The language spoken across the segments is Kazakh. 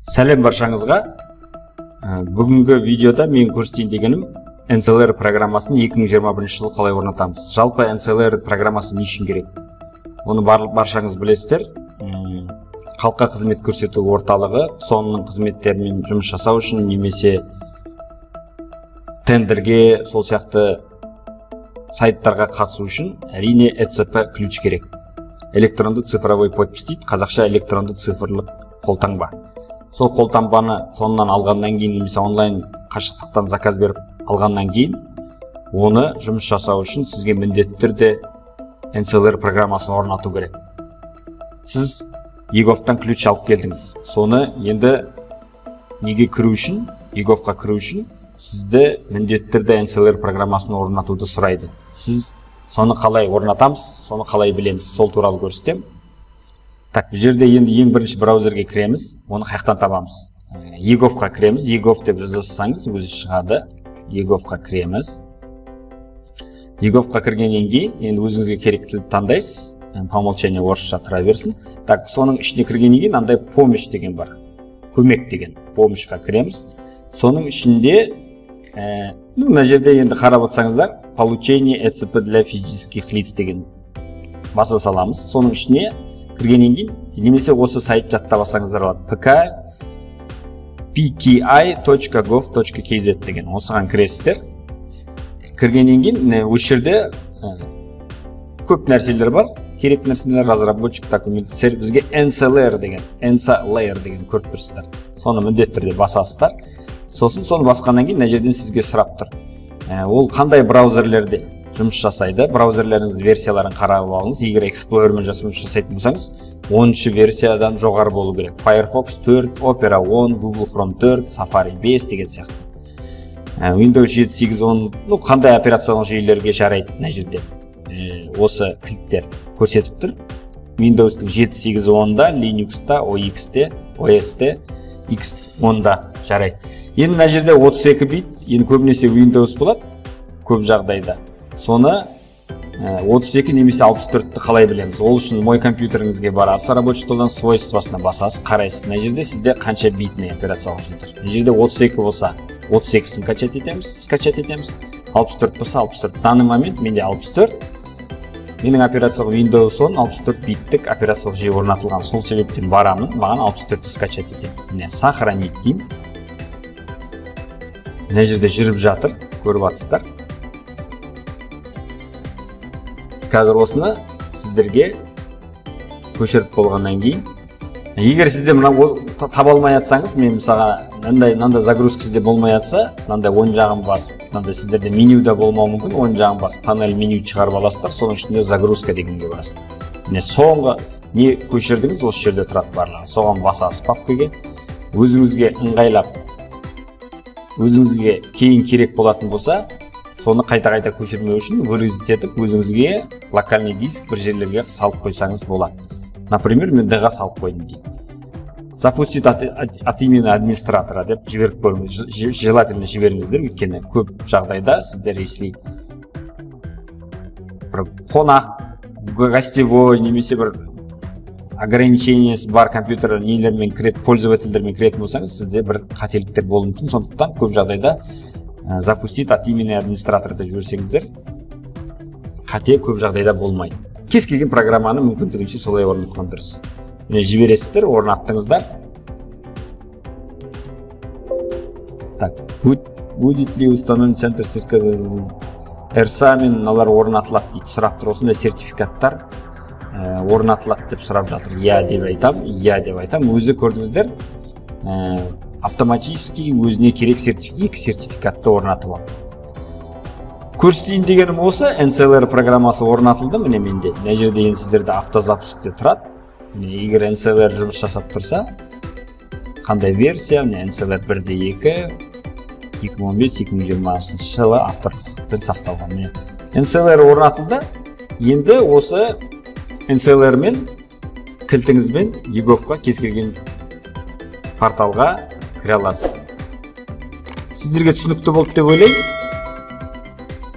Сәлем баршаңызға. Бүгінгі видеода мен көрсетейін дегенім NCALayer программасын 2021 жылы қалай орнатамыз. Жалпы NCALayer программасы не үшін керек? Оны баршаңыз білесіздер. Халыққа қызмет көрсету орталығы ЦОНның қызметтерімен жұмыс жасау үшін немесе тендерге, сол сияқты сайттарға қатысу үшін әрине ЭЦП ключ керек. Электронды цифровой подпись дейді, қазақша электронды цифрлық қолтаңба. Сол қолтаңбаны ЦОНнан алғаннан кейін немесе онлайн қашықтықтан заказ беріп алғаннан кейін оны жұмыс жасау үшін сізге міндетті түрде NCALayer программасын орнату керек. Сіз eGov-тан ключ алып келдіңіз. Соны енді неге кіру үшін, eGov-қа кіру үшін сізді міндетті түрде NCALayer программасын орнатуды сұрайды. Сіз соны қалай орнатамыз, соны қалай білеміз, сол туралы көрсетемін. Так, бұл жерде енді ең бірінші браузерге кіреміз, оны қаяқтан табамыз? eGov-қа кіреміз, eGov деп жазсаңыз өзі шығады. eGov-қа кіреміз. eGov-қа кіргеннен кейін енді өзіңізге керек тілді таңдайсыз. По умолчанию орысша тұра берсін. Так, соның ішіне кіргеннен кейін андай помощь деген бар. Көмек деген. Помощьқа кіреміз. Соның ішінде, мына жерде енді қарап отырсаңыздар, получение ЭЦП для физических лиц деген баса саламыз. Соның ішіне кіргеннен кейін немесе осы сайт жаттап алсаңыздар болады. pki.gov.kz деген. Осыған кіресіздер. Кіргеннен кейін осы жерде көп нәрселер бар. Керек нәрселер, разработчик документ, бізге NCALayer деген, NCALayer деген көріп тұрсыздар. Соны міндетті түрде басасыздар. Сосын соны басқаннан кейін мына жерден сізге сұрап тұр. Ол қандай браузерлерде жұмыс жасайды? Браузерлеріңіздің версияларын қарап алыңыз. Егер Explorer-мен жұмыс жасайтын болсаңыз, 10-шы версиядан жоғары болу керек. Firefox 4, Opera 10, Google Chrome 4, Safari 5 деген сияқты. Windows 7, 8, 10, қандай операциялық жүйелерге жарайды мына жерде. Осы кілттер көрсетіп тұр. Windows'тың 7, 8, 10-да, Linux'та, OX'те, OS'те, X10-да жарайды. Енді мына жерде 32 бит, енді көбінесе Windows болады, көп жағдайда. Соны 32 немесе 64-ті қалай білеміз? Ол үшін мой компьютеріңізге барасыз, рабочий столдан свойствосына басасыз, қарайсыз. Мына жерде сізде қанша битный операциялық жүйе тұр. Мына жерде 32 болса, 32-сін скачать етеміз. 64 болса, 64. В данный момент менде 64. Менің операциялық Windows 10 64 биттік операциялық жүйе орнатылған. Сол себептен барамын, маған 64-ті скачать етемін. Міне, сохранить деймін. Мына жерде жүріп жатыр, көріп жатсыздар. Қазір осыны сіздерге көшіріп болғаннан кейін, егер сізде мына таба алмай жатсаңыз, мен мысалға мынандай загрузка сізде болмай жатса, мынандай оң жағын басып, мынандай сіздерде менюда болмауы мүмкін, оң жағын басып панель меню шығарып аласыздар, соның ішінде загрузка дегенге барасыздар. Міне соңғы не көшірдіңіз, осы жерде тұрады барлығы. Соған басасыз папкаге, өзіңізге ыңғайлап, өзіңізге кейін керек болатын болса, соны қайта-қайта көшірмеу үшін вырезать етіп, өзіңізге локальный диск бір жерлерге салып қойсаңыз болады. Например, мен D-ға салып қойдым дейік. Запустить от имени администратора деп жіберіп көріңіз, желательно жіберіңіздер, өйткені көп жағдайда сіздер если бір қонақ, гостевой немесе бір ограничениесі бар компьютер нелермен кірет, пользовательдермен кіретін болсаңыз, сізде бір қателіктер болуы мүмкін. Сондықтан көп жағдайда запустить от имени администратора деп жіберсеңіздер, қате көп жағдайда болмайды. Кез келген программаны мүмкіндігінше солай орнатқан дұрыс. Міне жібересіздер, орнаттыңыздар. Так, будет ли установлен центр RSA мен мыналар орнатылады дейді, сұрап тұр. Осындай сертификаттар орнатылады деп сұрап жатыр. Я деп айтам, я деп айтам. Өзі көрдіңіздер, автоматически өзіне керек екі сертификатты орнатып алды. Көрсетейін дегенім осы, NCALayer программасы орнатылды. Міне менде. Мына жерде енді сіздерде автозапускте тұрады. Міне, егер NCALayer жұмыс жасап тұрса, қандай версия? Міне NCALayer 1.2, 2015-2020 жылы авторлық құқықпен сақталған. Міне NCALayer орнатылды. Енді осы NCALayer мен кілтіңізбен eGov-қа кез келген порталға кіре аласыз. Сіздерге түсінікті болды деп ойлаймын.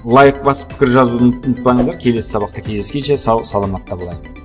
Лайк басып пікір жазуды ұмытпаңыздар. Келесі сабақта кездескенше сау саламатта болайық.